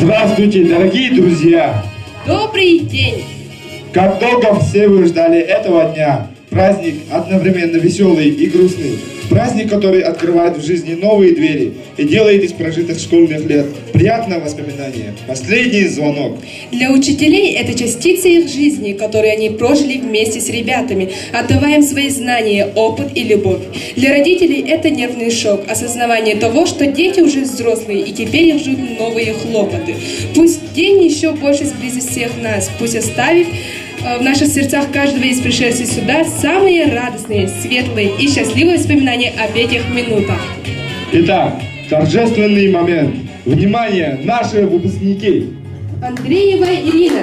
Здравствуйте, дорогие друзья! Добрый день! Как долго все вы ждали этого дня! Праздник одновременно веселый и грустный. Праздник, который открывает в жизни новые двери и делает из прожитых школьных лет приятное воспоминание. Последний звонок. Для учителей это частица их жизни, которую они прожили вместе с ребятами, отдавая им свои знания, опыт и любовь. Для родителей это нервный шок, осознавание того, что дети уже взрослые и теперь их ждут новые хлопоты. Пусть день еще больше сблизит всех нас, пусть оставив в наших сердцах каждого из пришедших сюда самые радостные, светлые и счастливые воспоминания об этих минутах. Итак, торжественный момент. Внимание, наши выпускники! Андреева Ирина,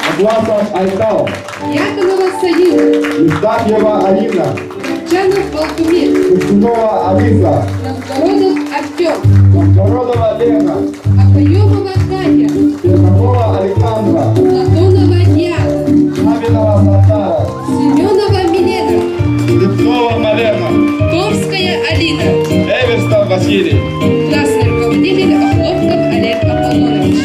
Атласов Айтал, Яконова Саюна, Евстафьева Арина, Чанов Балкумир, Кустунова Алиса, Новгородов Артем, Новгородова Лена, Акаемова Катя, Петрова Александра, Платонова Диана, Савинова Сантара, Семенова Милена, Слепцова Малена, Томская Алина, Эверстов Василий. классный руководитель Охлопков Олег Аполлонович.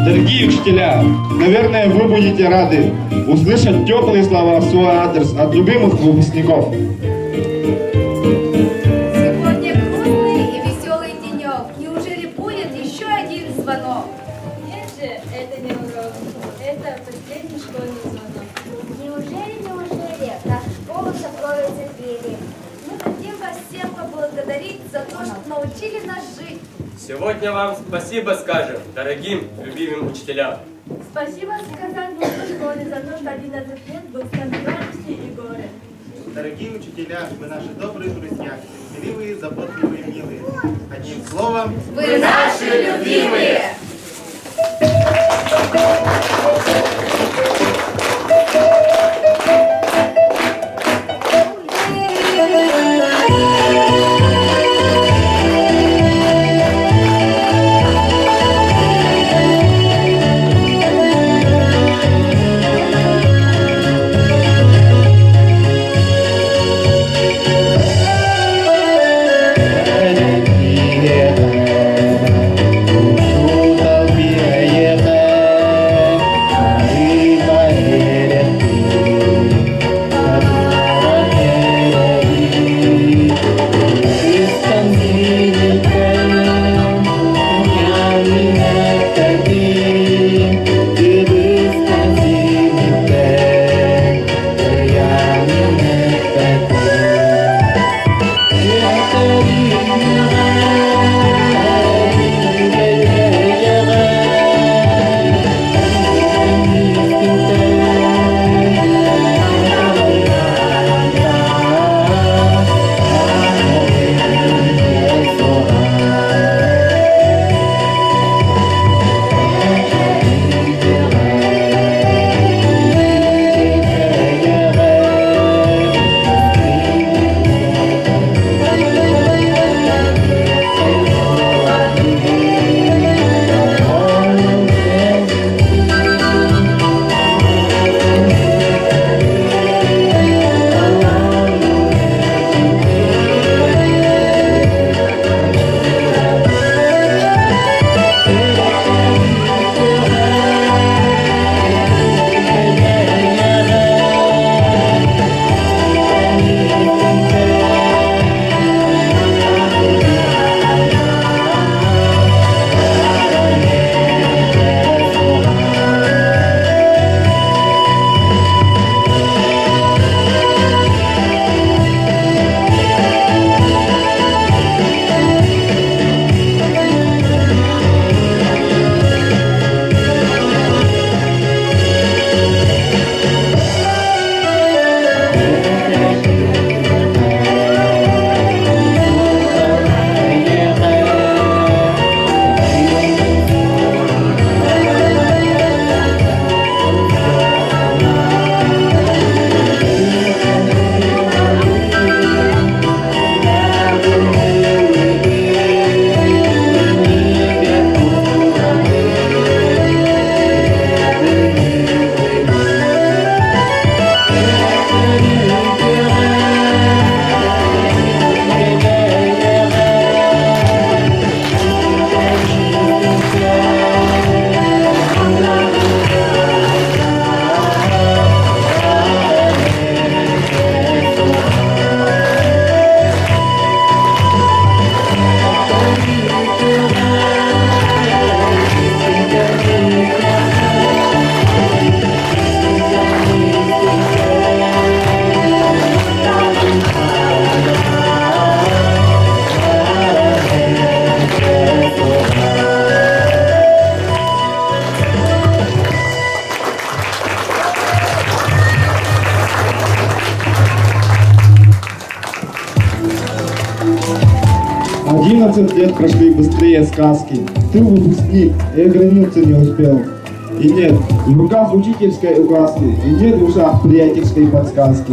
Дорогие учителя, наверное, вы будете рады услышать теплые слова в свой адрес от любимых выпускников. Сегодня грустный и веселый денек. Неужели будет еще один звонок? Нет же, это не урок, это последний школьный звонок. Неужели, неужели наша школа закроются двери? Мы хотим вас всех поблагодарить за то, что научили нас жить. Сегодня вам спасибо скажем, дорогим, любимым учителям. Спасибо сказать нужно школе за то, что 11 лет был с нами в радости и горе. Дорогие учителя, вы наши добрые друзья, терпеливые, заботливые, милые. Одним словом, Вы наши любимые! 11 лет прошли быстрее сказки. Ты выпускник, и оглянуться не успел. И нет в руках учительской указки, и нет в ушах приятельской подсказки.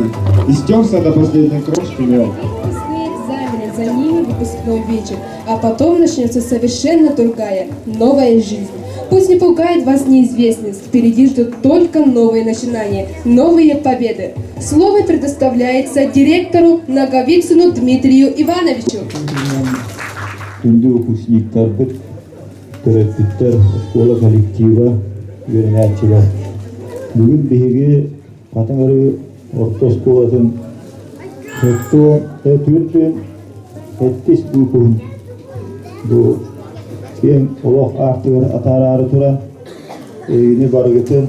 И стерся до последней крошки мел. Выпускные экзамены, за ними выпускной вечер, а потом начнется совершенно другая, новая жизнь. Пусть не пугает вас неизвестность, впереди ждут только новые начинания, новые победы. Слово предоставляется директору Наговицыну Дмитрию Ивановичу. Күндү выпускниктарбыт, төрөппүттэр, оскуола коллектива, үөрэнээччилэр. Бүгүн биһиги Хатыҥ Арыы орто оскуолатын түөрт сэттис выпуһун бу киэҥ олох аартыгар атаараары туран эһигини барыгытын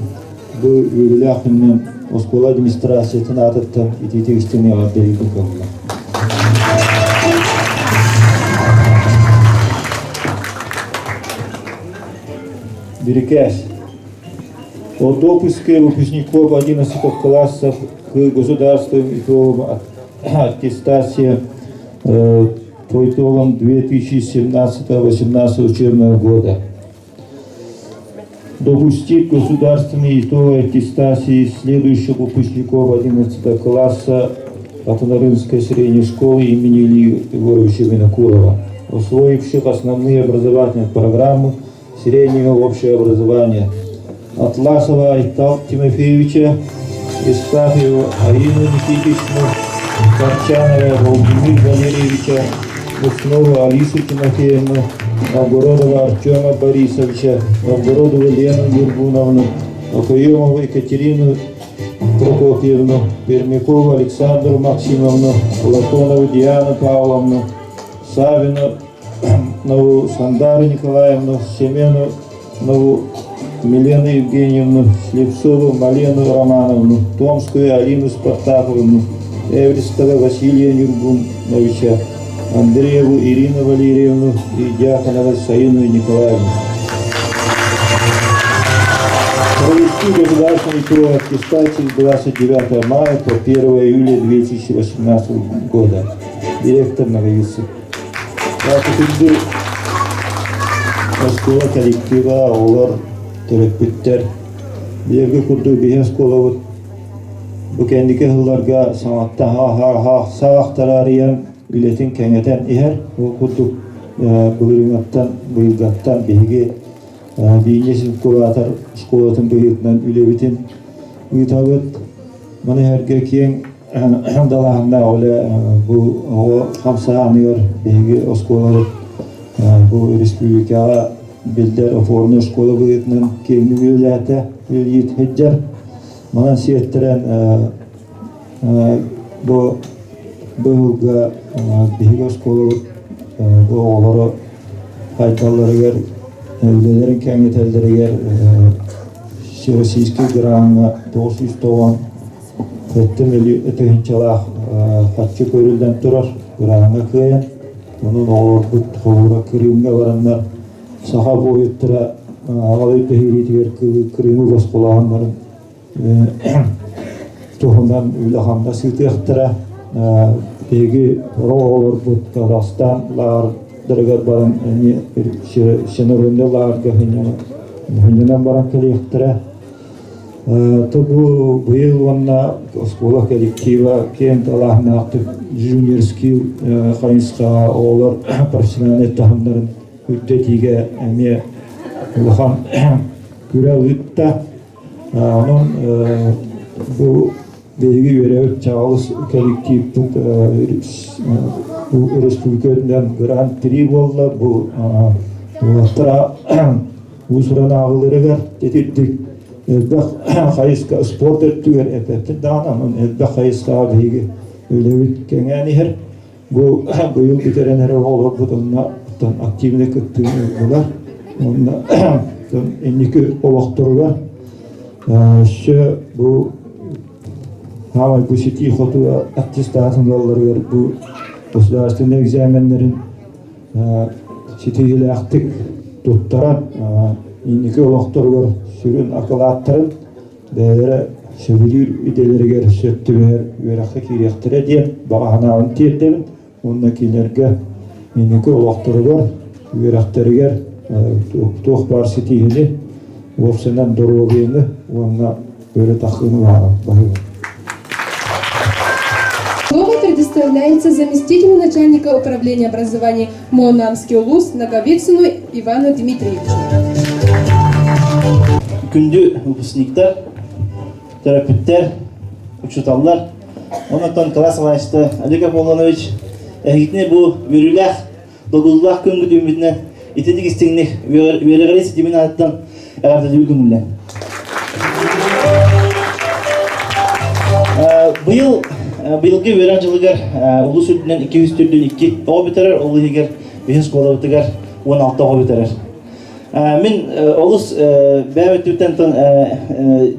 бу үөрүүлээх күнүнэн оскуола администрациятын аатыттан итиитик истиҥ эҕэрдэлиибин көҥүлэ. Бирикээс. О допуске выпускников 11 классов к государственным итогам аттестации по итогам 2017-2018 учебного года. Допустить государственные итоги аттестации следующих выпускников 11 класса Хатыҥ-Арыытааҕы средней школы имени Ильи Егоровича Винокурова, освоивших основные образовательные программы среднего общего образования Атласова Айтал Тимофеевича, Евстафьева Арину Никитичну, Корчанова Владимира Валерьевича, Луснова Алису Тимофеевну, Новгородова Артема Борисовича, Новгородову Лену Юргуновну, Окоемову Екатерину Прокопьевну, Пермякову Александру Максимовну, Платонову Диану Павловну, Савину Нову Сандару Николаевну, Семенову Милену Евгеньевну, Слепцову Малену Романовну, Томскую Алину Спартаковну, Эвристова Василия Нюргуновича, Андрееву Ирину Валерьевну и Дьяконова Саину Николаевну. Провести государственный тур аттестации с 29 мая по 1 июля 2018 года. Директор Наговицын. Күндү оскуола коллектива, оҕолор, төрөппүттэр. Биһиги курдук биһи оскуолабыт бу кэнники сылларга саҥаттан саҕахтара арыйан үлэтин кэҥэтэн иһэр. Ол курдук былырыыҥҥаттан, быйылгаттан биһиги бизнес-инкубатор школатын быһыытынан үлэбитин ыытабыт. Маны сэргэ киэҥ далааһыннаах үлэ бу оҕо хамсааһыныгар биһиги оскуолабыт бу республикаҕа биллэр опорная школа быһыытынан киэҥник үлэлээтэ, үлэлии сылдьар. Манан сиэттэрэн бу быһылга биһиги оскуолабыт бу оҕолоро хайдалларыгар, үлэлэрин кэҥэтэллэригэр Всероссийскай граҥҥа 990 тыһыынчалаах харчы көрүллэн турар граҥҥа кыайан, онон оҕолорбут холобура Крымҥа бараннар саха буойуттара аҕалай төһүүрүүтүгэр Крымы босхолооһуннарын туһунан үлэ-хамнас ыытыахтара. Биһиги оҕолорбут Казахстан лааҕырдарыгар баран эмиэ Сеноронда лааҕырга сынньанан баран кэлиэхтэрэ. Бу быйыл уонна оскуола коллектива киэҥ далааһыннаахтык жуниорский хайысхаҕа оҕолор профессиональнай таһымнарын үрдэтиигэ эмиэ улахан күрэх ыытта. Онон бу биһиги үөрэбит чаҕылыс коллективпыт республика үрдүнэн гран-при буолла. Бу уолаттара уус-уран ааҕыыларыгар итирдик элбэх хайысха спорт өттүгэр эппэппит даҕаны, онон элбэх хайысхаҕа биһиги үлэбит кэҥээн иһэр. Бу быйыл бүтэрэн эрэр оҕолорбут онно активнай кыттыыны ыллылар. Уонна инники олохторугар өссө бу хаамай бу ситии хоту аттестатын ылалларыгар бу государственный экзаменнэрин ситиһиилээхтик туттаран инники олохторугар сүрүн акылааттарын бэйэлэрэ сөбүлүүр идэлэригэр сөп түбэһэр үөрэххэ киириэхтэрэ диэн баҕа санаабын тиэрдэбин уонна кинилэргэ. Инники олохторугар, үөрэхтэригэр туох баар ситиһини, уопсайынан доруобуйаны уонна өрө тахсыыны баҕарабын. Слово предоставляется заместителю начальника управления образования МОНАМский улус Наговицыну Ивану Дмитриевичу. Күндү выпускниктар, төрөппүттэр, учууталлар, онтон класс салайааччыта Олег Аполлонович эһигитини бу үөрүүлээх, долгутуулаах күн үүммүтүнэн итинник истиҥник үөрэҕирии ситимин ааттан эҕэрдэлиир көҥүллэн. Быйыл быйылгы үөрэх дьылыгар улуус үрдүнэн 242 оҕо бүтэрэр, ол иһигэр биһи оскуолабытыгар 16 оҕо бүтэрэр. Мин олус бэйэм өттүбүттэн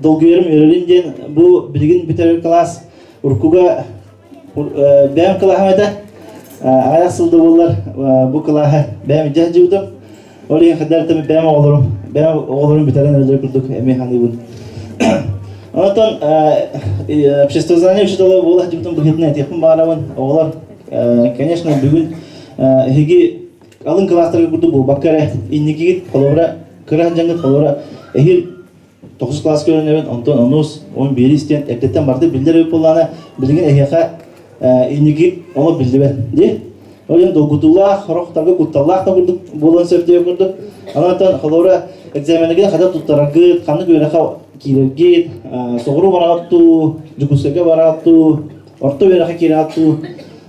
долгуйарым үөрэрим диэн бу билигин бүтэрэр кылаас уруккуга бэйэм кылааһым этэ. Аҕыйах сыл да буоллар бу кылааһы бэйэм илдьэ сылдьыбытым. Ол иһин хайдах бэйэм оҕолорум бэйэм оҕолорум бүтэрэн эрэллэр курдук эмиэ саныыбын. Онтон обществознание учителя буола сылдьыбытым быһыытынан этиэхпин баҕарабын. Оҕолор, конечно, бүгүн эһиги алын кылаастарга курдук буолбакка эрэ инникигит холобура кыра сылдьаҥҥыт холобура эһиил тохсус кылааска үөрэнэбин онтон онус он биирис диэн эрдэттэн барыта биллэр эбит буоллаҕына билигин эһиэхэ инники олох биллибэт дии ол иһин долгутуулаах сорохторго кутталлаах да курдук буолуон сөп диэн курдук онон холобура экзаменыгын хата туттараргыт ханнык үөрэххэ киирэргит соҕуруу бараҕыт дуу Дьокуускайга бараҕыт дуу орто үөрэххэ киирэҕит дуу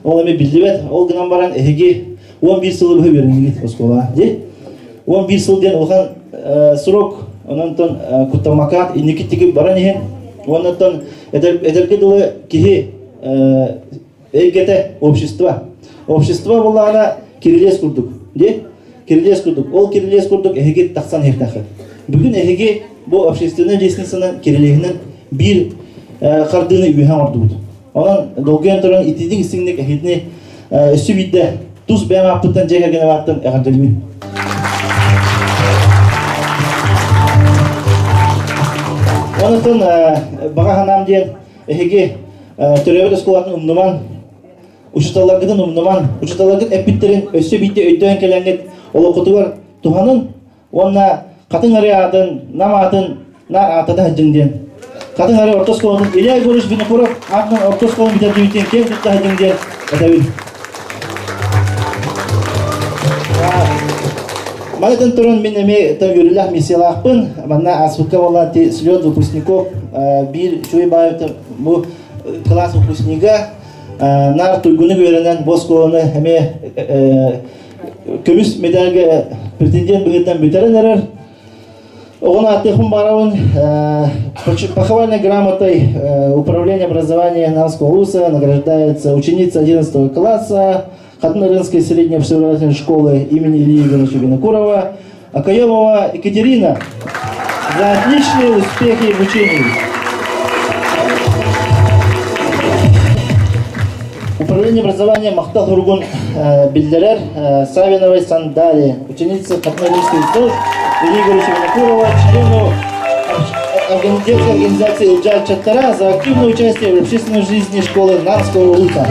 ол эмиэ биллибэт ол гынан баран эһиги 11 сылы быһа үөрэннигит оскуолаҕа дии 11 сыл диэн улахан срок онон куттаммакаат инники тигип баран иһин уоннаттан эдэргэ дылы киһи эйгэтэ общество общество буоллаҕына кирилиэс курдук дии кирилиэс курдук ол кирилиэс курдук эһиги тахсан иһиэхтээххит бүгүн эһиги бу общественнай лестницанан кирилиэһинэн биир хардыыны үөһэ оҥордубут Онон долгуйан туран итиитик истиҥник эһигини өссө биирдэ тус бэйэм ааппыттан дьиэ кэргэним ааттан эҕэрдэлиибин. Онтон баҕа санаам диэн эһиги төрөөбүт оскуолатын умнуман, учууталларгытын умнуман, учууталларгыт эппиттэрин өссө биирдэ өйдөөн кэлэҥҥит олоххутугар туһанын Уонна Хатыҥ Арыы аатын, Нам аатын наар ааттата сылдьыҥ диэн. Хатыҥ Арыы орто оскуолатын Илья Егорович Винокуров аатынан орто оскуоланы бүтэрдибит диэн киэн тутта сылдьыҥ диэн этэбин. Манытын туран мин эмиэ үөрүүлээх миссиялаахпын. Манна ааспыкка буолла слет выпускников биир үчүгэй баайыта бу класс выпускнига наар туйгунук үөрэнэн бу оскуоланы эмиэ көмүс медальга претендент быһыытынан бүтэрэн эрэр. Оҕону ааттыахпын баҕарабын. Похвальной грамотой Управление образования Намского вуза награждается ученица 11 класса Хатынарынской средней образовательной школы имени Ильи Ивановича Винокурова Акаемова Екатерина за отличные успехи в учении. Управление образования Махтал Хургун биллэрэр Савиновой Сандали, ученица Хатынарынской СОЖ Ильи Егоровича Винокурова, члену детской организации Илджар Чаттара за активное участие в общественной жизни школы Намского улуса.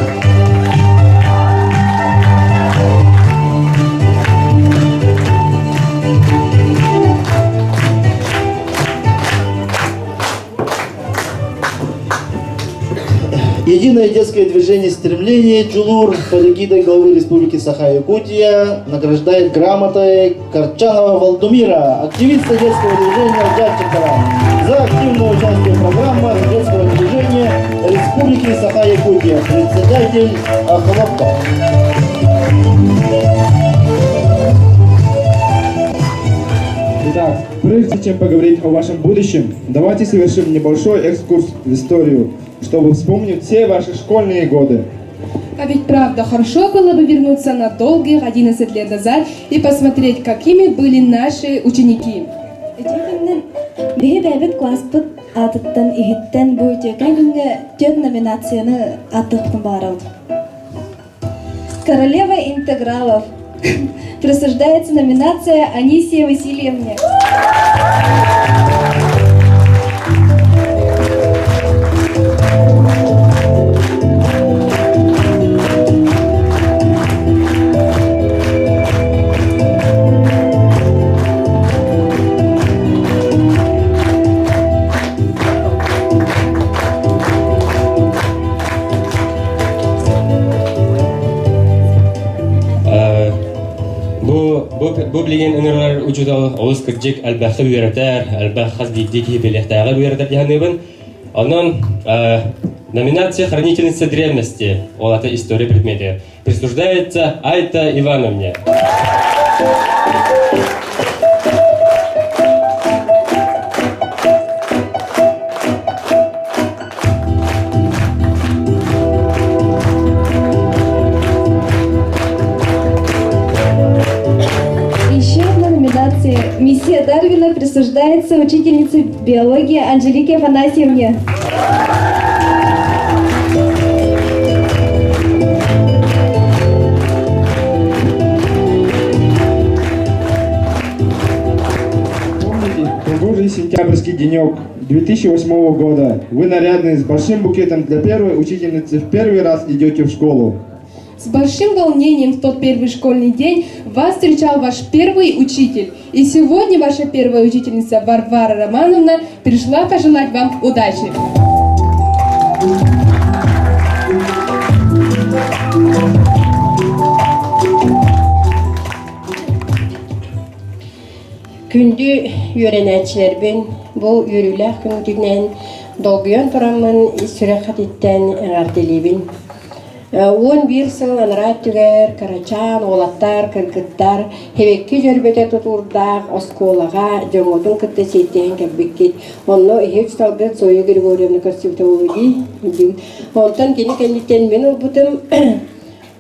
Единое детское движение стремление Джулур под эгидой главы Республики Саха-Якутия награждает грамотой Корчанова Валдумира, активиста детского движения Дядчикова, за активное участие в программах детского движения Республики Саха-Якутия, председатель Ахлопко. Итак, прежде чем поговорить о вашем будущем, давайте совершим небольшой экскурс в историю, чтобы вспомнить все ваши школьные годы. А ведь правда, хорошо было бы вернуться на долгих 11 лет назад и посмотреть, какими были наши ученики. Үтүө биһи бэйэбит класспыт аатыттан иһиттэн бу үтүөкэн күҥҥэ түөрт номинацияны ааттыахпытын баҕарабыт. Королева интегралов. Присуждается номинация Анисия Васильевне. Бу билигин ыҥырылар учуутал олус кырдьык элбэххэ үөрэтэр, элбэх хас биирдии киһи билиэхтээҕэр үөрэтэр дии саныыбын. Онон номинация «Хранительница древности» ол ата история предмети присуждается Айта Ивановне. Еще одна номинация «Миссия Дарвина» присуждается учительнице биологии Анжелике Афанасьевне. Помните, погожий сентябрьский денек 2008 года. Вы нарядные с большим букетом для первой учительницы в первый раз идете в школу. С большим волнением в тот первый школьный день вас встречал ваш первый учитель. И сегодня ваша первая учительница Варвара Романовна пришла пожелать вам удачи. Күндү үөрэнээччилэрбин бу үөрүүлээх күҥҥүтүнэн долгуйан тураммын ис сүрэххититтэн эҕэрдэлиибин. 11 сыл анараа өттүгэр кырачаан уолаттар, кыргыттар Хевекки дьөрбөтө тутуурдаах оскуолаҕа дьоҥҥутун кытта сиэттиһэн кэлбиккит. Онно иһи учууталгыт Зоя Григорьевна көрсүбүтэ буолуо дии. Онтон кини кэнниттэн мин ылбытым.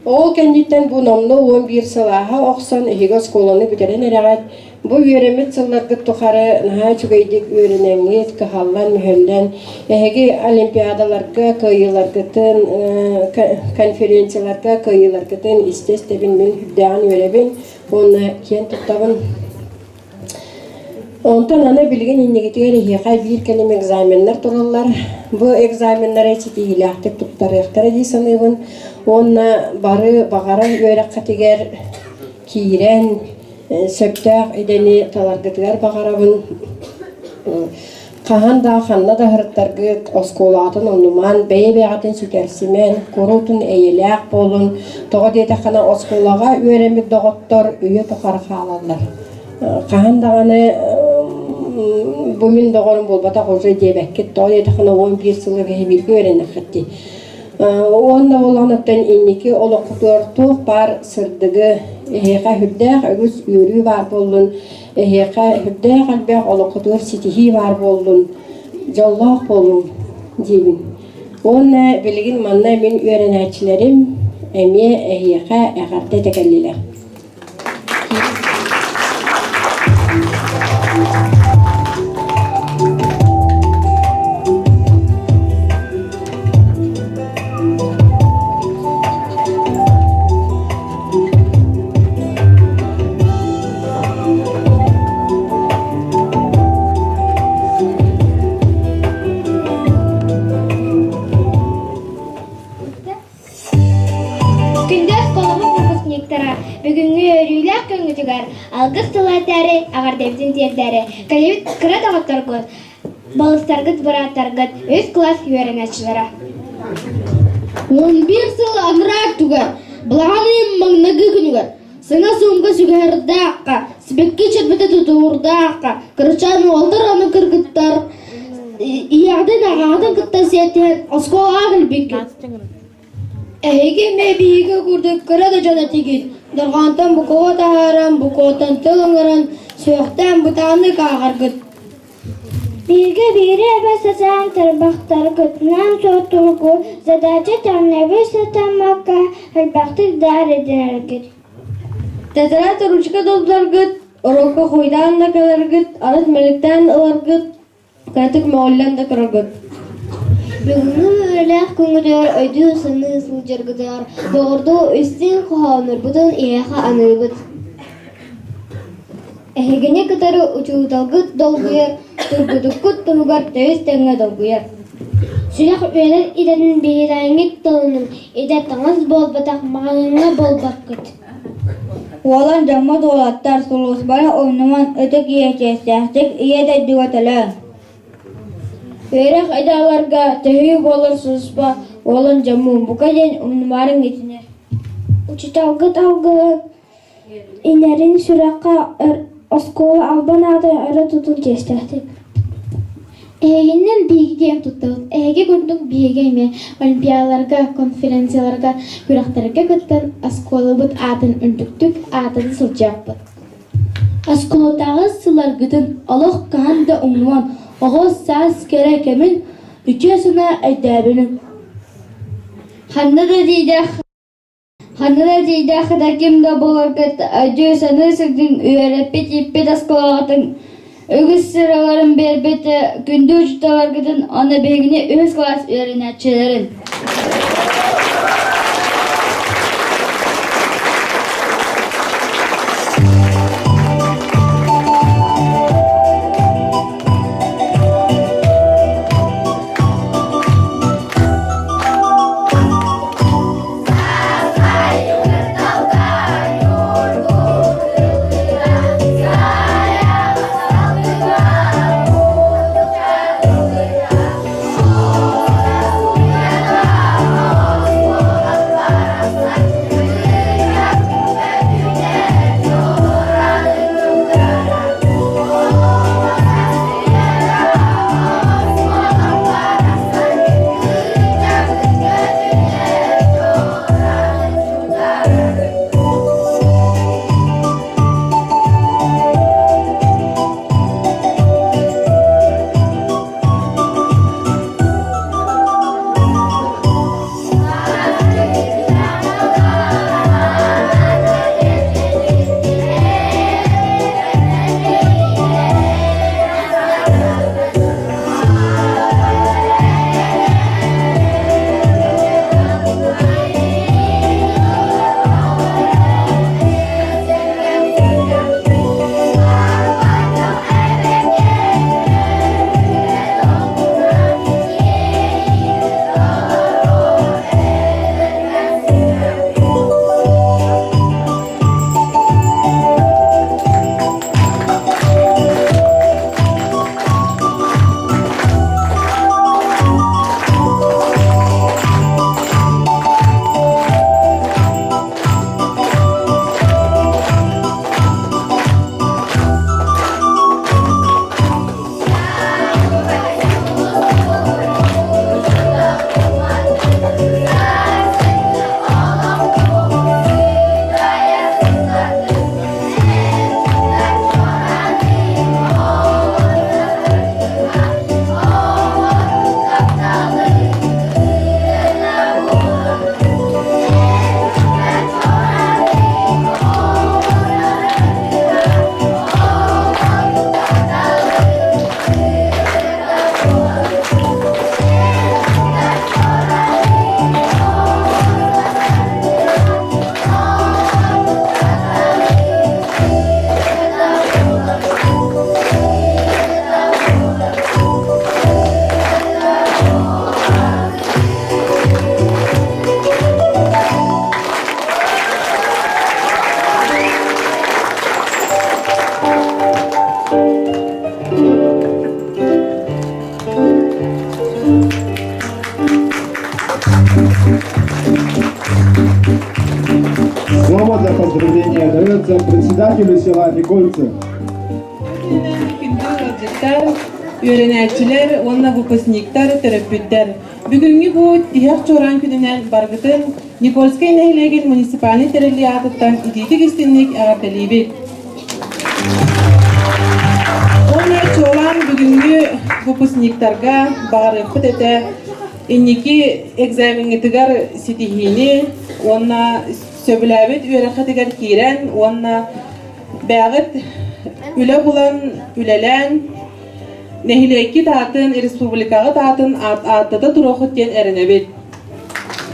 Ол кэнниттэн бу номнуо 11 сыл ааһа охсон эһиги оскуоланы бүтэрэн эрэҕит. Бу үөрэммит сылларгыт тухары наһаа үчүгэйдик үөрэнэҥҥит, кыһаллан-мүһэллэн, эһиги олимпиадаларга кыайыыларгытын, конференцияларга кыайыыларгытын истэ-истэбин мин үрдээҕин үөрэбин уонна киэн туттабын. Онтон аны билигин иннигитигэр эһиэхэ биир кэлим экзаменнар тураллар. Бу экзаменнары ситиһиилээхтик туттарыахтара дии саныыбын. Уонна бары баҕарар үөрэххитигэр киирэн сөптөөх идэни таларгытыгар баҕарабын. Хаһан да ханна да сырыттаргыт, оскуолаҕытын умнумаҥ, бэйэ-бэйэҕитин сүтэрсимэҥ, куруутун эйэлээх буолун. Тоҕо диэтэххинэ, оскуолаҕа үөрэммит доҕоттор үйэ тухары хаалаллар. Хаһан даҕаны бу мин доҕорум буолбатах уже диэбэккит. Тоҕо диэтэххинэ, 11 сылы бииргэ үөрэннэххит дии. Уонна буоллаҕына инники олоххутугар туох баар сырдыгы, эһиэхэ сүрдээх үгүс үөрүү баар буоллун, Эһиэхэ сүрдээх элбэх олоххутугар ситиһии баар буоллун, дьоллоох буолуҥ диибин. Уонна билигин манна мин үөрэнээччилэрим эмиэ эһиэхэ эҕэрдэ этэ кэллилэр. Күндү оскуолабыт выпускниктара, бүгүҥҥү үөрүүлээх күҥҥүтүгэр алгыс тыла этээри, эҕэрдэбитин тиэрдээри, кэлибит кыра доҕотторгут, балыстаргыт, бырааттаргыт, үс кылаас үөрэнээччилэрэ. 11 сыл анараа өттүгэр, балаҕан ыйын маҥнайгы күнүгэр, Саҥа суумка сүгэһэрдээх, сибэкки чэрбэтэ тутуурдаах, кырачаан уолтар аны кыргыттар ийэҕитин аҕаҕытын кытта сиэттиһэн оскуолаҕа кэлбиккит. Эһиги эмиэ биһиги курдук кыра да дьон этигит, дорҕоонтон букуба таһааран, букуоттан тыл ыҥыран, сүһүөхтээн бытааннык ааҕаргыт. Бииргэ биири эбэ сатаан тарбахтаргытынан суоттургу задача тэҥнэбил сатаммакка элбэхтик даар эдинэргит. Тетрадь ручка долларгыт, уруокка хуйдаан да кэлэргит, арыт мэликтээн ыларгыт, кыратык мөҕүллэн да көрөргүт. Бүгүҥҥү үөрүүлээх күҥҥүтүгэр өйдүү-саныы сылдьаргытыгар доҕордуу истиҥ хоһооннорбутун эһиэхэ аныыбыт. Эһигини кытары учууталгыт долгуйар, тургутуккут туһугар төһүс тэҥҥэ долгуйар. Сүрэх үөрэр идэтин биһирээҥҥит тылынан идэ таҥас буолбатах маҕаһыыҥҥа буолбаккыт. Уолан дьоммут уолаттар сулууспаны умнуман ытык ийэ чиэстээхтик Ийэ дойдуга төлөөҥ. Үөрэх идэ ыларга төһүү буолар сулууспа уолан дьоммун бука диэн умнумаарыҥ итини. Учууталгыт алгыһын. Инэрин сүрэххэ оскуола албан аатын өрө тутун чиэстээхтик. Эһигинэн биһиги диэн туттабыт. Эһиги курдук биһиги эмиэ олимпиадаларга, конференцияларга, күрэхтэргэ кыттан оскуолабыт аатын үрдүктүк аатырда сылдьыахпыт. Оскуолатааҕы сылларгытын олох хаһан да умнумаҥ, оҕо саас кэрэ кэмин үтүө санаа өйдөөбүнүҥ. Ханна да тиийдэх Ханна да тиийдэххэ да ким да буоларгыт өйдүү-саныы сылдьыҥ, үөрэппит-ииппит оскуолаҕытын, үгүс сыраларын биэрбит күндү учууталларгытын уонна биһигини үһүс кылаас үөрэнээччилэрин. Слово для поздравления дается председателю села Никольцы. Күндү ыалдьыттар, үөрэнээччилэр уонна выпускниктар, төрөппүттэр. Бүгүҥҥү бу тиһэх чуораан күнүнэн баргытын Никольскай нэһилиэгин муниципальнай тэриллии аатыттан итиитик-истинник эҕэрдэлиибит. Уонна чуолаан бүгүҥҥү выпускниктарга баҕарыахпыт этэ инники экзамеҥҥытыгар ситиһиини уонна сөбүлээбит үөрэххитигэр киирэн уонна бэйэҕит үлэ булан үлэлээн нэһилиэккит аатын, республикаҕыт аатын ааттата туруоххут диэн эрэнэбит.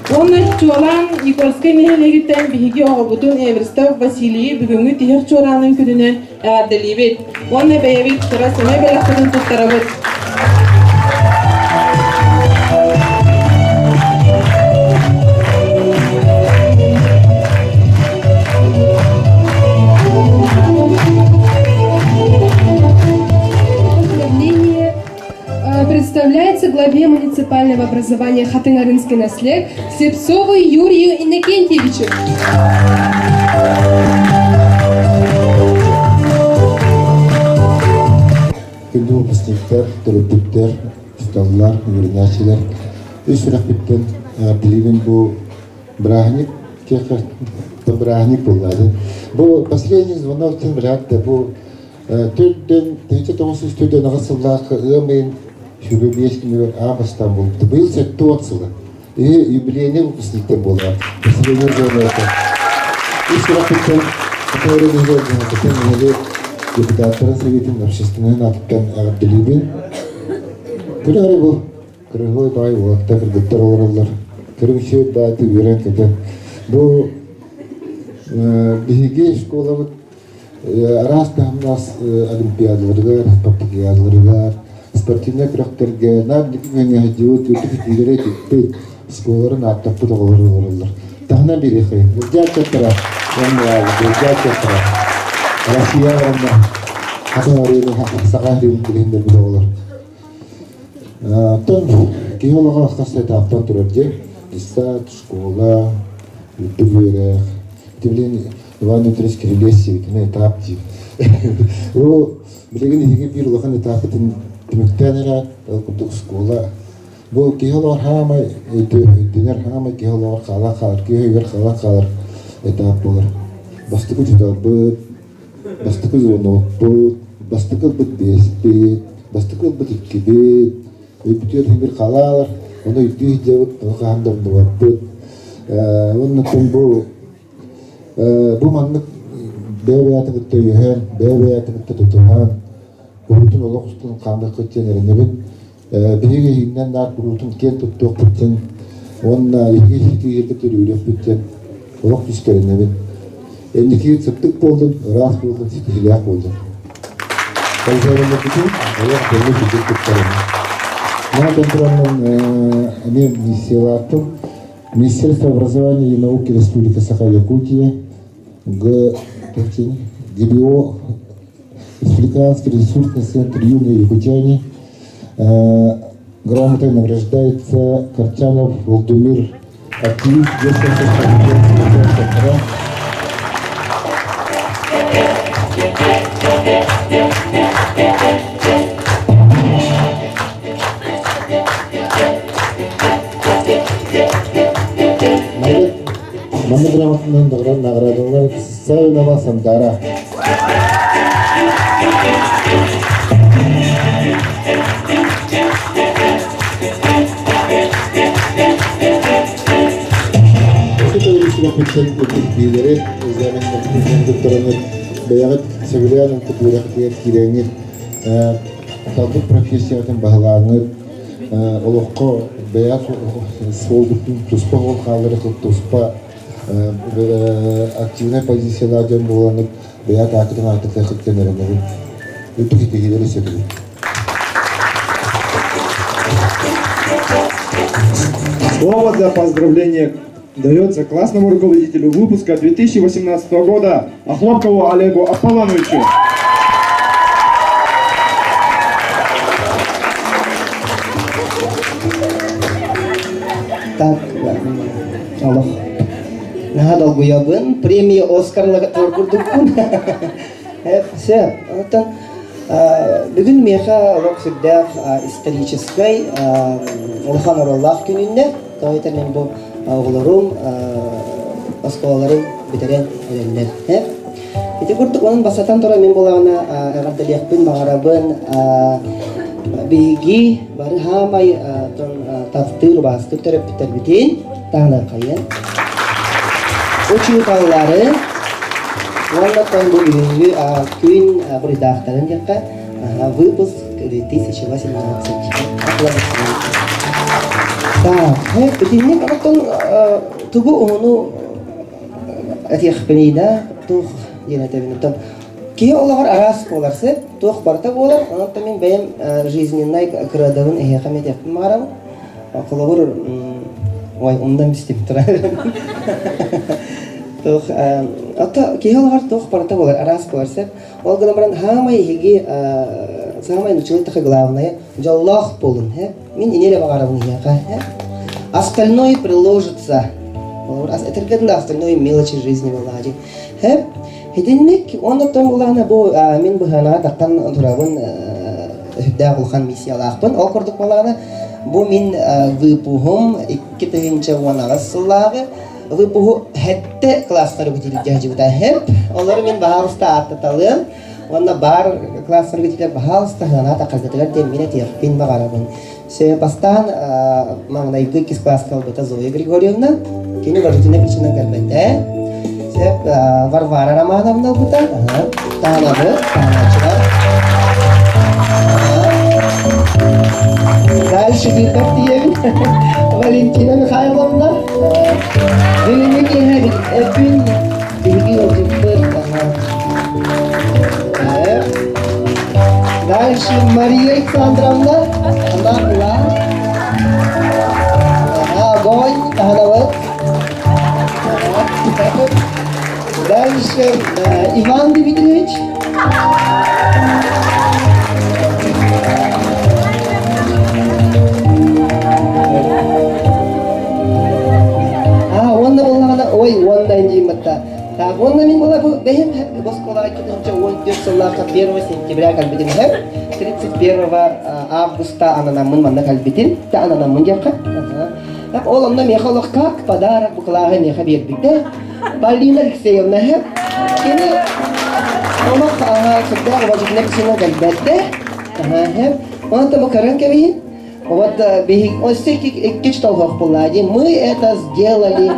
Уонна чуолаан Никольскай нэһилиэгиттэн биһиги оҕобутун Эверстов Василийы бүгүҥҥү тиһэх чуораанын күнүнэн эҕэрдэлиибит уонна бэйэбит кыра сэмэй бэлэхпитин туттарабыт. Представляется главе муниципального образования Хатынарынский наслед Слепцову Юрию Иннокентьевичу. Күндү выпускниктар, төрөппүттэр, учууталлар, үөрэнээччилэр үс сүрэхпиттэн эҕэрдэлиибин бу бырааһынньык бырааһынньык буолла. Бу последний звонок диэн быраат да бу төрдөн 1904 сыллаах ыам ыйын 25 күнүгэр аан бастаан буолбута. Быйыл 70 сыла. И юбилейный выпускниктар буолар. Последний звонок. Ис сүрэхпиттэн депутаттарын советын общественнай аатыттан эҕэрдэлиибин. Күрү бу кырыһой баай уолаттар кыргыттар олороллор. Көрүҥ бааты үөрэн көтөн. Бу биһиги школабыт араас таһымнаах олимпиадаларыгар, спартакиадаларыгар, спортивнай күрэхтэргэ наар дьыбыт үрдүк итиилэри этиппит, школаларын ааттаппыт оҕолор олороллор. Таһынан бириэхэй, Бурдячаттара, Бурдячаттара, Россия уонна Хатын арыыны Саха арыын билиһиннэрбит оҕолор. Оттон киһи олоҕо хас этаптан турар дьиэ, детсад, школа, үрдүк үөрэх, Ити Иван Дмитриевич Кириллес сиэбитинэ этап диир. Ол билигин иһиги биир улахан этапытын түмүктээн эрэ, ол курдук школа. Бу киһи олоҕор хаамай өйдөнөр, хаамай киһи олоҕор хаалан хаалар, киһи өйүгэр хаалан хаалар этап буолар. Бастакы учууталбыт, бастакы звонокпут, бастакы ылбыт биэспит, бастакы ылбыт иккибит, өйбүтүгэр иһигэр хаалар, ону өйдүү сылдьабыт, ону хаһан да умнубаппыт. Уонна бу Бу маннык бэйэ-бэйэтин кытта өйөһөн, бэйэ-бэйэтин кытта тутуһан, куруутун олох устун хаамыаххыт диэн эрэнэбин. Биһиги иһинэн наар куруутун киэн туттуохпут диэн уонна эһиги иһитиилэргит өрүүрүөхпүт диэн олох күүскэ эрэнэбин. Инникигит сырдык буоллун, ыраас буоллун, ситиһиилээх буоллун. Болжооруннарбытын олох дьону сирдик туттарабын. Маны тураммын эмиэ миссиялааттым. Министерство образования и науки Республики Саха-Якутия, Г. ГБО, Республиканский ресурсный центр «Юные якутяне». Грамотой награждается Картянов Владимир, активист детского центра. Манна грамотанан наградалар Савинова Сандара. Биилэри экзаменнар бэйэҕит сөбүлээн ылбыт үөрэхтигэр киирэҥҥит талбыт профессиятын баһылааҥҥыт олоххо бэйэ суолгутун туспа суол хаалларыхыт туспа активнай позициялаах дьон буолаҥҥыт бэйэ атаакытын аатырдыаххыттан эрэнэбин. Үрдүк ситиһиилэри сөбүлүүр. Слово для поздравления дается классному руководителю выпуска 2018 года Охлопкову Олегу Аполлоновичу. Так, олох. Наһаа долгуйабын. Премия Оскарлага курдукпун. Все. Оттон бүгүн миэхэ олох сүрдээх историческай улахан оруоллаах күнүннэ. Тоҕо этэр мин бу оҕолорум оскуолаларын бүтэрэн эрэллэр. Ити курдук онон бастатан туран мин булаҕына эҕэрдэлиэхпин баҕарабын биһиги бары хаамай таптыыр убаастыыр төрөппүттэрбитин таһынархайын учууталлары уонна бу бүгүҥҥү күн буруйдаахтарын диэххэ выпуск 2018 Так, итинник оттон тугу уһуну этиэхпиний да, туох диэн этэбин оттон киһи олоҕор араас буолар сөп, туох барыта буолар, онон мин бэйэм жизненнай кырадабын эһиэхэ этиэхпин баҕарабын. Холобур, ой, умнан бистим турар. Туох, ото киһи олоҕор туох барыта буолар, араас буолар сөп. Ол гынан баран хаамай эһиги саамай нуччалыы таха главное дьоллоох буолун, э? Мин ини эрэ баҕарабын эһиэхэ, э? Остальное приложится. Этэргэ дылы остальное мелочи жизни буолаадьы. Э? Итинник, оннуттан булаана бу мин быһанаҕа таххан турабын. Үрдээх улахан миссиялаахпын. Ол курдук буоллаҕына, бу мин выпуһум 2018 сыллааҕы выпуһу сэттэ класстары бүтэрдэ сылдьыбыта. Олору мин баһаалыста ааттаталыам. Уонна баар класстары бүтэрдэ баһаалыста сыана тахаргытыгар диэн мин этиэхпин баҕарабын. Бастаан маҥнайгы иккис класска ылбыта Зоя Григорьевна. Кини уважительная причина кэлбэтэ. Сөп Варвара Романовна ылбыта. Таанабы, таанааччылар. Дальше Виктор тиийэбин. Валентина Михайловна. Билиҥҥи киэһэ күн биһиги ыалдьыппыт. Дальше Мария Александровна. Она была. Огонь, таһанабыт. Дальше Иван Дмитриевич. А, уонна буоллаҕына, ой, уонна диимматта. Так, уонна мин була бу бэйэм оскуолаҕа 2014 сыллаахха 1 сентября кэлбитим иһэр. 31 августа ананаммын манна кэлбитим. Та ананаммын диэххэ. Так, ол онно миэхэ олох как подарок бу кылааһы миэхэ биэрбитэ. Полина Алексеевна кини олох сүрдээх уважительная причина кэлбэтэ. Онон бу көрөн кэбиһин. Вот өссө икки толхох буолла Мы это сделали.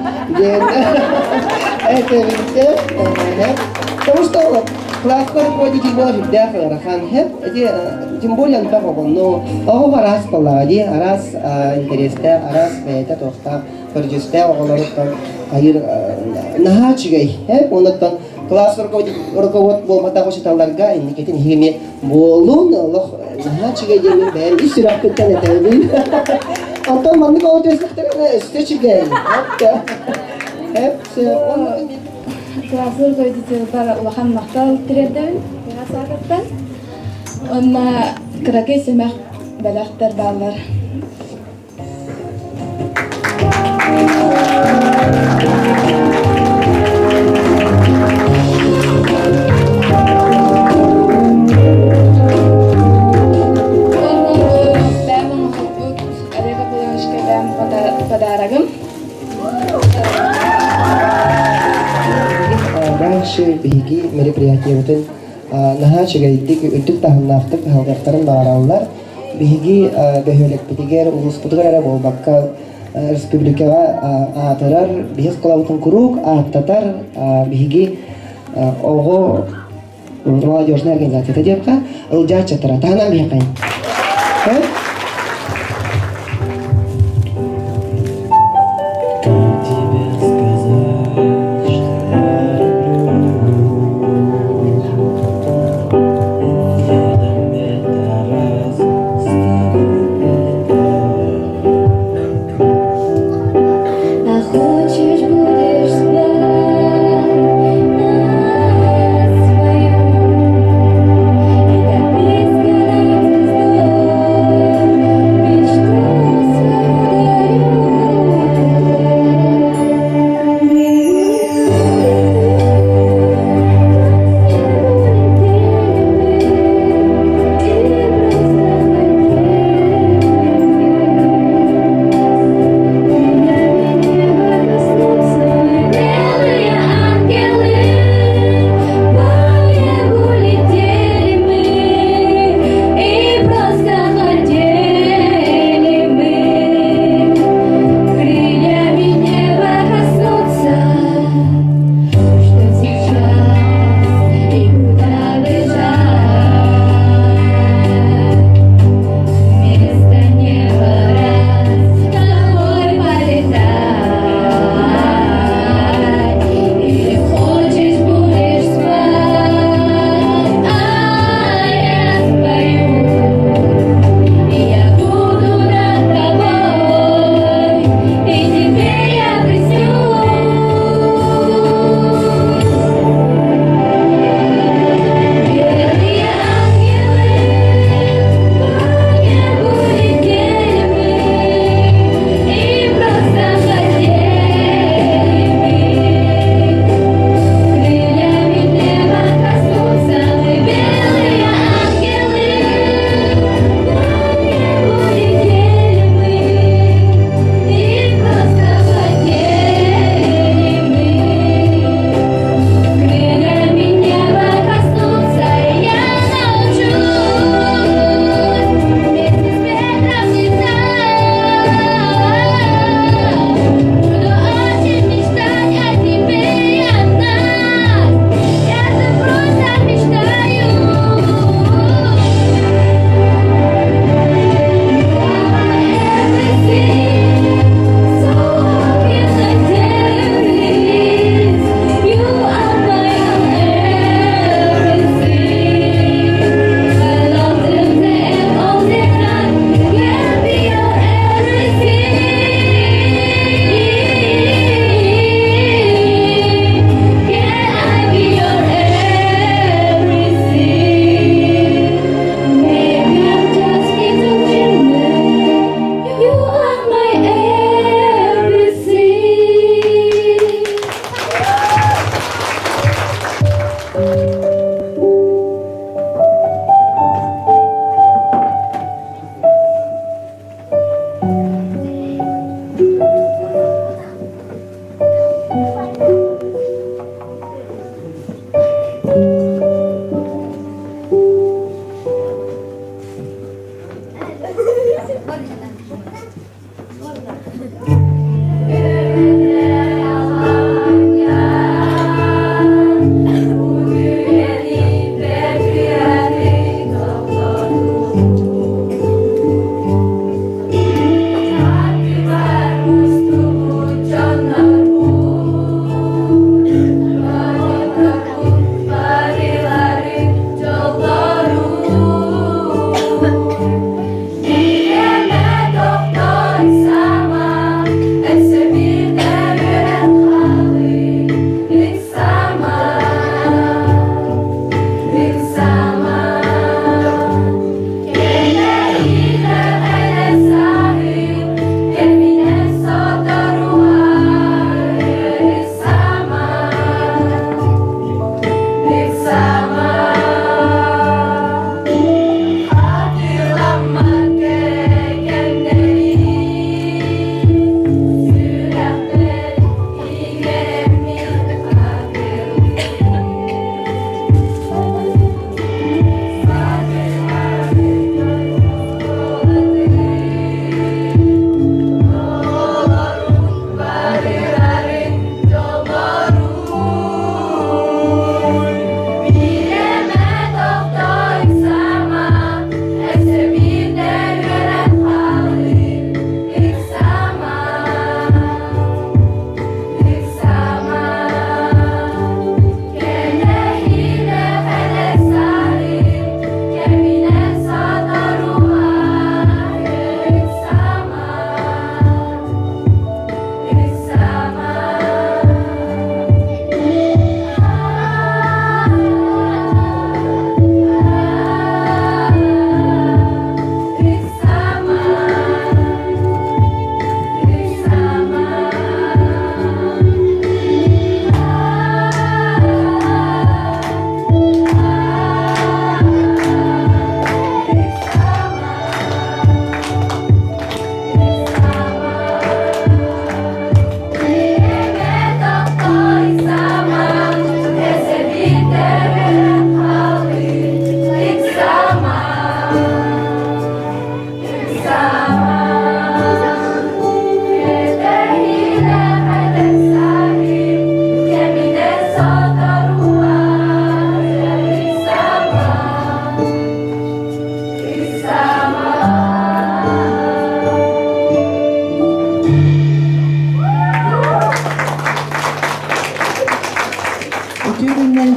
Это видите? Потому что вот классный руководитель была сүрдээх ыарахан. Тем более элбэх оҕону. Оҕо араас буоллаҕа дии, араас интэриэстээх, араас бэйэтэ туохтаах көрдьүстээх оҕолоруттан хайыр наһаа үчүгэй. Онуттан класс руковод буолбатах учууталларга инникитин иһими буолун олох наһаа үчүгэй диэмин бэйэм ис сүрэхпиттэн этэбин. Онтон маннык оҕо түөстэхтэринэ өссө үчүгэй. Класс руководителбар улахан махтал тириэрдэбин саататтан. Онна кыракый сэмэх бэлэхтэр бааллар. Подарогым. Дальше биһиги мероприятиебытын наһаа үчүгэйдик, үрдүк таһымнаахтык аһылгыахтарын баҕараллар. Биһиги бөһүөлэкпитигэр, улууспутугар эрэ буолбакка, республикаҕа аатырар, биһи оскуолабытын куруук ааттатар биһиги оҕо молодежная организацията диэххэ, ылдьааччытара. Таһынан биһиэхэ. А хочешь, будешь спать на своем и дописка над звездой.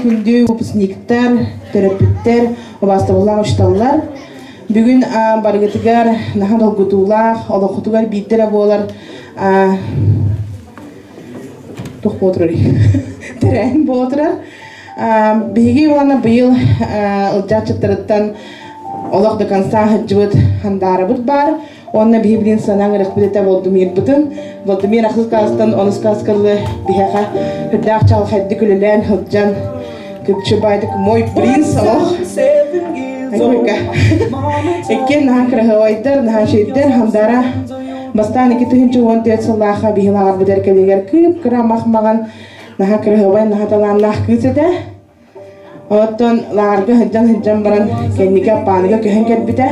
Күндү выпускниктар, төрөппүттэр, убаастабыллаах учууталлар. Бүгүн барыгытыгар наһаа долгутуулаах, олоххутугар биирдэ эрэ буолар туох буола турарый? Тэрээһин буола турар. Биһиги уонна быйыл ылдьааччыттарыттан олох до конца сылдьыбыт хандаарабыт баар. Уонна биһи билин санаан ырахпыт этэ Владимирбытын. Владимир ахсыс класстан онус класска дылы биһиэхэ үрдээх чаҕылхайдык үлэлээн сылдьан кыпчыбайдык мой принц олох Иккиэн наһаа кыраһыабайдар, наһаа үчүгэйдэр, Хандара бастаан 2014 сыллаахха биһи лааҕырбыт эркэлигэр кыып-кыра мах-маҕан наһаа кыраһыабай, наһаа талааннаах кыыс этэ. Оттон лааҕырга сылдьан-сылдьан баран кэнники Аппааныга көһөн кэлбитэ.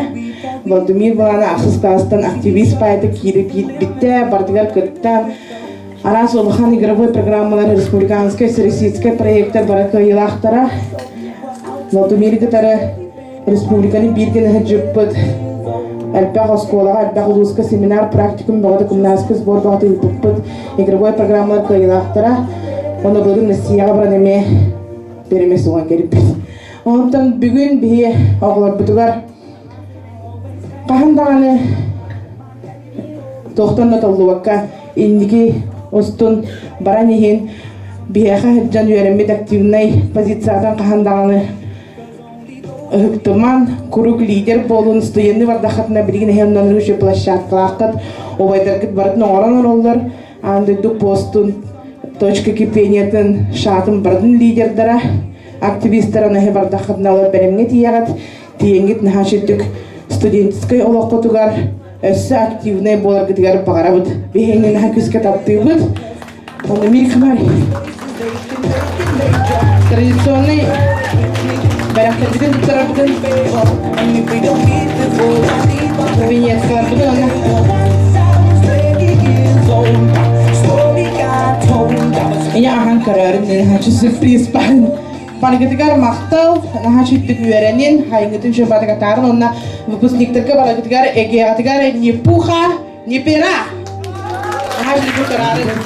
Владимир Балана ахсыс класстан активист паайта киирэ киирбитэ, барытыгар кыттан, араас улахан игровой программалар, республиканскай, всероссийскай проектар бары кыайыылаахтара. Владимир кытары республиканы бииргэ сылдьыппыт. Элбэх оскуолаҕа, элбэх улууска семинар, практикум бөҕөтө, кымнааска сбор бөҕөтө ыыппыппыт. Игровой программалар кыайыылаахтара. Уонна былырыын Россияҕа баран эмиэ биримэ суоҕан кэлбит. Онтон бүгүн биһи оҕолорбутугар хаһан даҕаны туохтан да толлубакка инники устун баран иһин биһиэхэ сылдьан үөрэммит активнай позициятын хаһан даҕаны ыһыктыман, куруук лидер буолун, студенты бардаххытына билигин эһи оннон үчүгэй площадкалааххыт, убайдаргыт барытын оҥорон олороллор, аан дойду постун, точка кипениятын, шатын барытын лидердара, активистара наһы бардаххытына олор бэлэмҥэ тиийэҕит, тиийэҥҥит наһаа үчүгдүк студенческай олоххутугар өссө активнай буоларгытыгар баҕарабыт. Биһиги наһаа күүскэ таптыыбыт. Онно Мир Хмарь. Традиционный бэрэхтэрбитин туттарарбытын венецкаларбытын онно Ийэ ахан көрөөрүн наһаа сюрприз баарын барыгытыгар махтал наһаа үчүгдүк үөрэнин хайыҥҥытын үчүгэй онно выпускниктарга барыгытыгар эгиэҕитигэр ни пуха ни пера.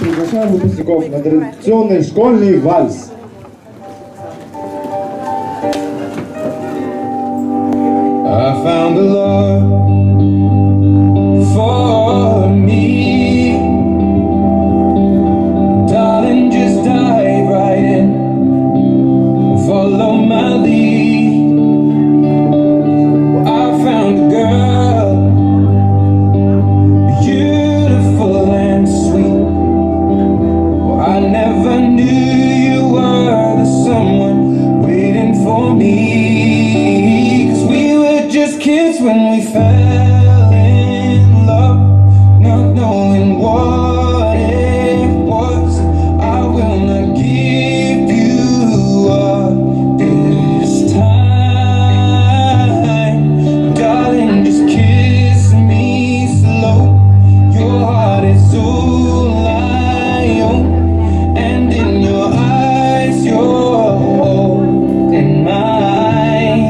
Приглашаем выпускников на традиционный школьный вальс. I found a love for me. Darling, just dive right in. Follow my lead. Well, I found a girl, beautiful and sweet. Well, I never knew you were the someone waiting for me. 'Cause we were just kids when we fell in love, not knowing what it was. I will not give you up this time. Darling, just kiss me slow. Your heart is all I own, and in your eyes, you're holding mine.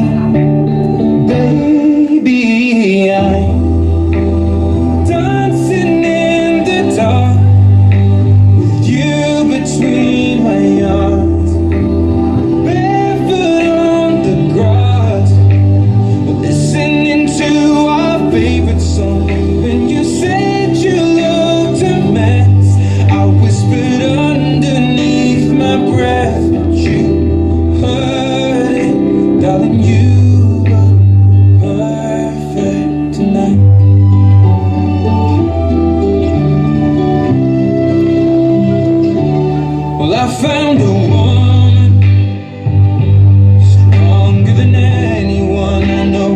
Baby, I'm dancing in the dark with you between my arms, barefoot on the grass, listening to our favorite song. When you said you looked a mess, I whispered underneath my breath, but you heard it, darling. You look perfect tonight. Well, I found a woman stronger than anyone I know.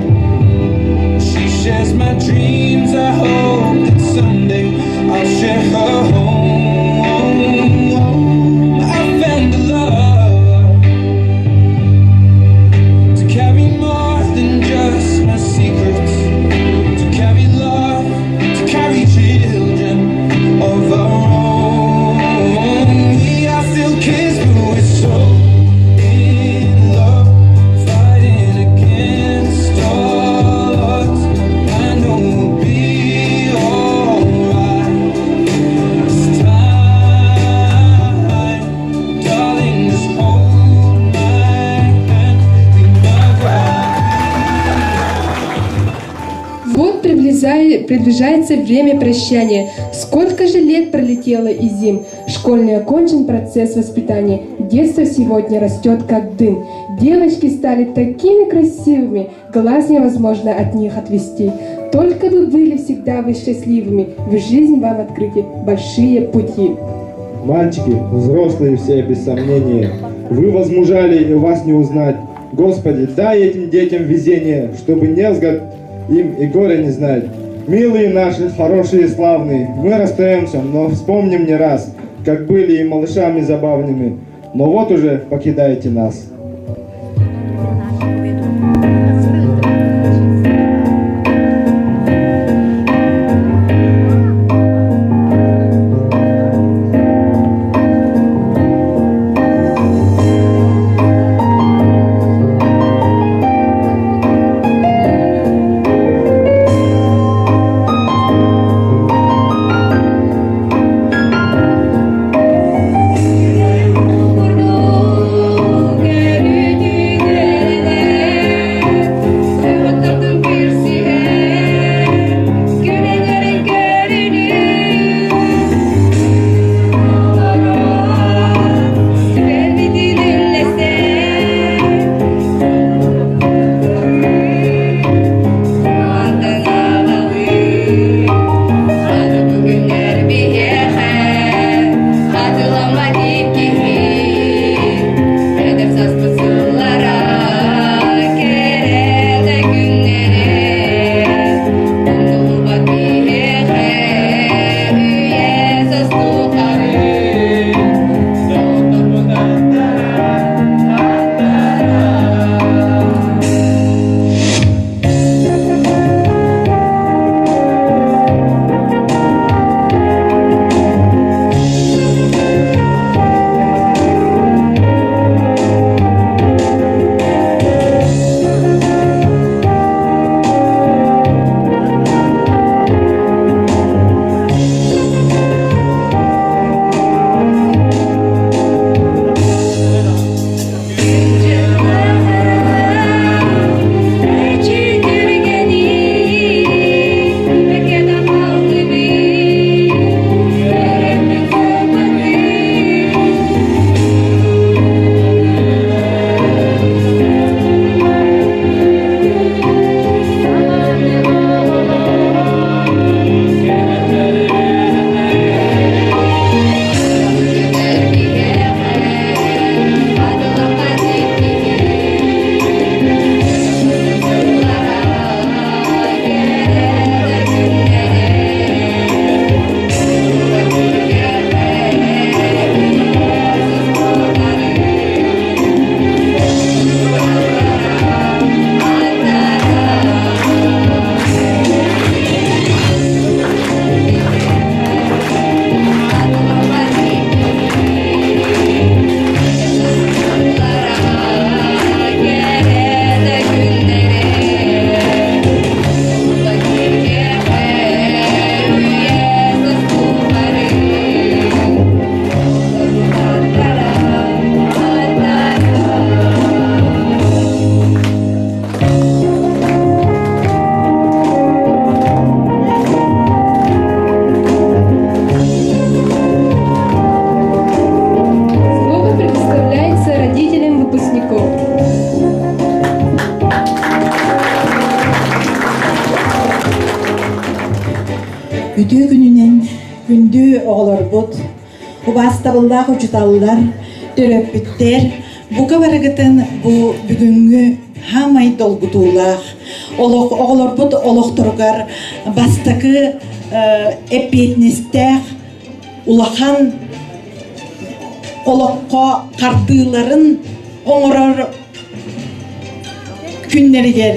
She shares my dreams. I hope that someday I'll share her home. I found a love to carry more than just my secrets, to carry love, to carry children of our own. We are still kids, but we're Приближается время прощания. Сколько же лет пролетело и зим. Школьный окончен процесс воспитания. Детство сегодня растет как дым. Девочки стали такими красивыми, глаз невозможно от них отвести. Только бы были всегда вы счастливыми, в жизнь вам открыты большие пути. Мальчики, взрослые все, без сомнения, вы возмужали и вас не узнать. Господи, дай этим детям везение, чтобы невзгод им и горе не знать. Милые наши, хорошие и славные, мы расстаемся, но вспомним не раз, как были и малышами забавными, но вот уже покидаете нас. Слово предоставляется родителям выпускников. Үтүө күнүнэн күндү оҕолорбут, убаастабыллаах учуталлар, төрөппүттэр, бука барыгытын бу бүгүҥҥү хаамай долгутуулаах олох оҕолорбут олохторугар бастакы эппиэтинэстээх улахан олоххо хардыыларын оҥорор күннэригэр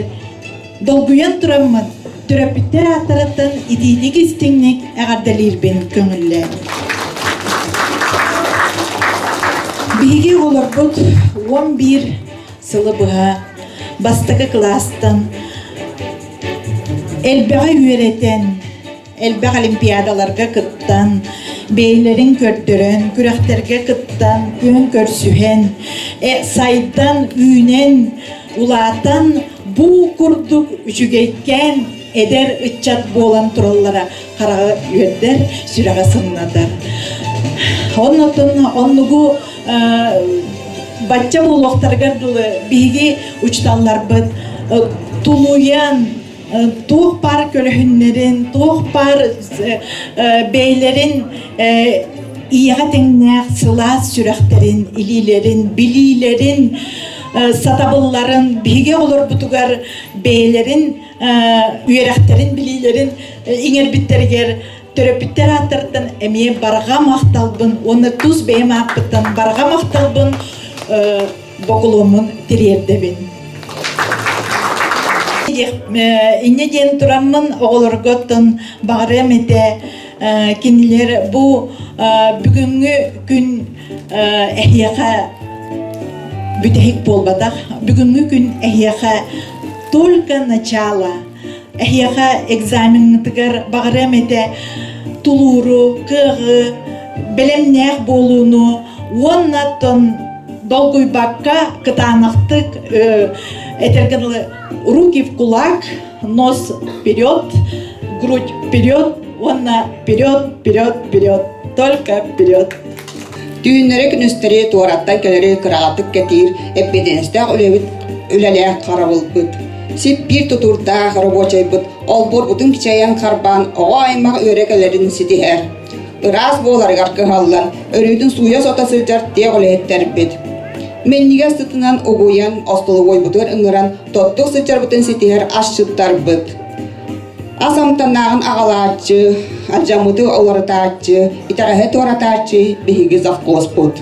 долгуйан тураммын төрөппүттэр ааттарыттан итиитик истиҥник эҕэрдэлиирбин көҥүллээн. Биһиги оҕолорбут 11 сылы быһа бастакы кылаастан элбэҕи үөрэтэн, элбэх олимпиадаларга кыттан, бэйэлэрин көрдөрөн, күрэхтэргэ кыттан, күөн көрсүһэн, сайдан, үүнэн, улаатан бу курдук үчүгэйкээн эдэр ыччат буолан тураллара хараҕы үөрдэр, сүрэҕи сымнатар. Оннотон оннугу бачча буолуохтарыгар дылы биһиги учуталларбыт тулуйан туох баар көлөһүннэрин, туох баар бэйэлэрин ийэҕэ тэҥнээх сылаас сүрэхтэрин, илиилэрин, билиилэрин, сатабылларын биһиги оҕолорбутугар бэйэлэрин үөрэхтэрин, билиилэрин иҥэрбиттэригэр төрөппүттэр ааттарыттан эмиэ барҕа махталбын уонна тус бэйэм ааппыттан барҕа махталбын бокулуоммун тириэрдэбин. Инньэ диэн тураммын оҕолорго оттон баҕарыам этэ кинилэр бу бүгүҥҥү күн эһиэхэ бүтэһик буолбатах. Бүгүҥҥү күн эһиэхэ только начало. Эһиэхэ экзамеҥҥытыгар баҕарыам этэ тулууру, кыаҕы, бэлэмнээх буолууну уонна оттон долгуйбакка кытаанахтык этэргэ дылы руки в кулак, нос вперед, грудь вперед уонна вперед, вперед, вперед, только вперед. Түүннэри-күнүстэри туораттан кэлэри кыраҕатык кэтиир эппиэтинэстээх үлэбит үлэлээх харабылбыт. Сип биир тутуурдаах рабочайбыт олбуорбутун кичэйэн харбаан оҕо аймах үөрэ кэлэрин ситиһэр. Ыраас буоларыгар кыһаллан, өрүүтүн сууйа-сото сылдьар тех үлэһиттэрбит. Минньигэс сытынан угуйан, остолобуойбутугар ыҥыран, тоттук сылдьарбытын ситиһэр асчыттарбыт. Ас амтаннааҕын аҕалааччы, алдьаммыты уларытааччы, итэҕэһи туоратааччы биһиги завхозпут.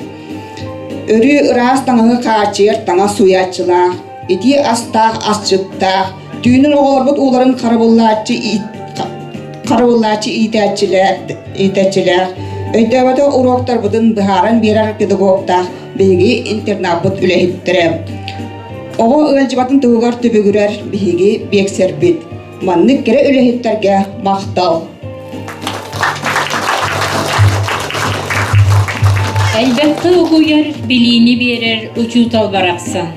Өрүү ыраас таҥаһы хааччыйар таҥас сууйааччылаах, итии астаах асчыттаах, түүнүн оҕолорбут ууларын харабыллааччы харабыллааччы иитээччилээх, өйдөөбөтөх уруоктарбытын быһааран биэрэр педагогтаах биһиги интернаппыт үлэһиттэрэ. Оҕо ыалдьыбатын туһугар түбүгүрэр биһиги биэксэрбит. Маннык кэрэ үлэһиттэргэ махтал! Элбэххэ угуйар, билиини биэрэр учуутал барахсан.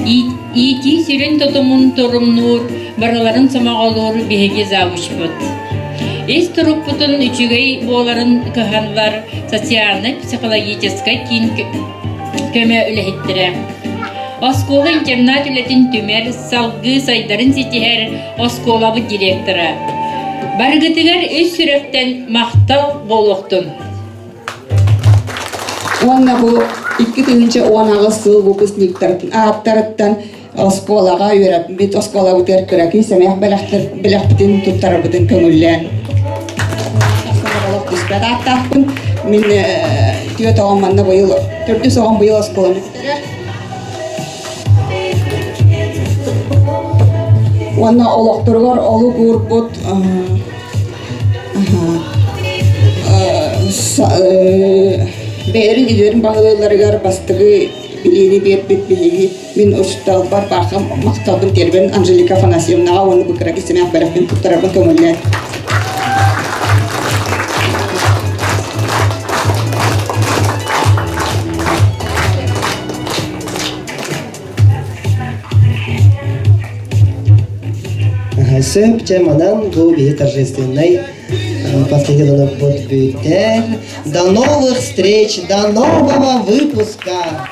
Иитии сүрүн тутумун торумнуур, барыларын сомоҕолуур биһиги завучпут. Ис турукпутун үчүгэй буоларын кыһаллар социальнай-психологическай киин көмө үлэһиттэрэ. Оскуола-интернат үлэтин түмэр, салгыы сайдарын ситиһэр оскуолабыт директора. Барыгытыгар ис сүрэхтэн махтал буолуохтун! Уонна бу 2018 сыл выпускниктарын ааттарыттан оскуолаҕа үөрэппит оскуолабытыгар кыракый сэмэх бэлэхпитин туттарарбытын көҥүллээн түспэт ааттаахпын. Мин түөрт оҕом манна быйыл, төрдүс оҕом быйыл оскуоланы бүтэрэр. Уонна олохторугар олук уурбут бэйэлэрин идэлэрин баһылыылларыгар бастакы билиини биэрбит биһиги мин учууталбар баахам махталбын тиэрбэн Анжелика Афанасьевнаҕа уонна бу кыра кисимээх бэлэхпин туттарарбын көҥүллээн Сөп, чэ манан бу биһи торжественнай последний бүтэр. До новых встреч, до нового выпуска!